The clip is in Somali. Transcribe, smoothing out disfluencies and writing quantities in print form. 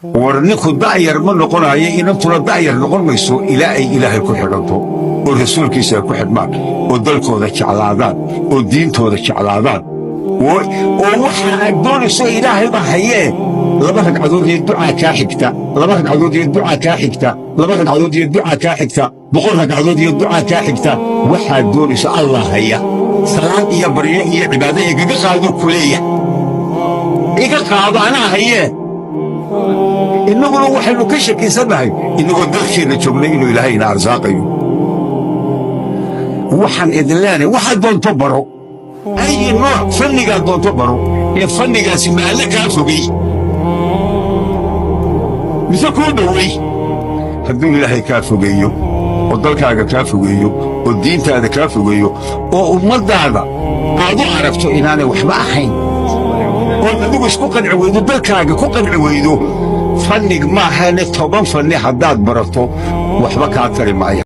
War ninku da'yar ma noqonayo, inantuna da'yar noqon mayso ilaa ay Ilaahay ku xidhanto oo rasuulkiisa ay ku xidhmaan oo dalkooda jeclaadaan oo diintooda jeclaadaan oo waxa aad doonayso Ilaahay baa hayee. 2 ragcadood iyo ducaa kaa xigta, 2 ragcadood iyo ducaa kaa xigta, 2 ragcadood iyo ducaa kaa xigta, 100 ragcadood iyo ducaa kaa xigta. Waxaad doonayso Allah haya. Salaad iyo baryo iyo cibaado igaga qaado kuleeya, iga qaado, anaa hayee. Innaguna waxaynu ka shakisannahay, innagoo dalkeenna joognay, inuu Ilaahay ina arsaaqayo. Waxaan idin leenahay, waxaad doonto baro, ay nooc fannigaad doonto baro, ee fannigaasi ma Alle kaa fogey mise kuu dhowey? Hadduu Ilaahay kaa fogeeyo oo dalkaaga kaa fogeeyo oo diintaada kaa fogeeyo oo ummaddaada aad u aragto inaanay waxba ahayn, ood adigu isku qanci weydo, dalkaaga ku qanci weydo, fannig maahane 10 fanni haddaad barato waxba kaa tari maaya.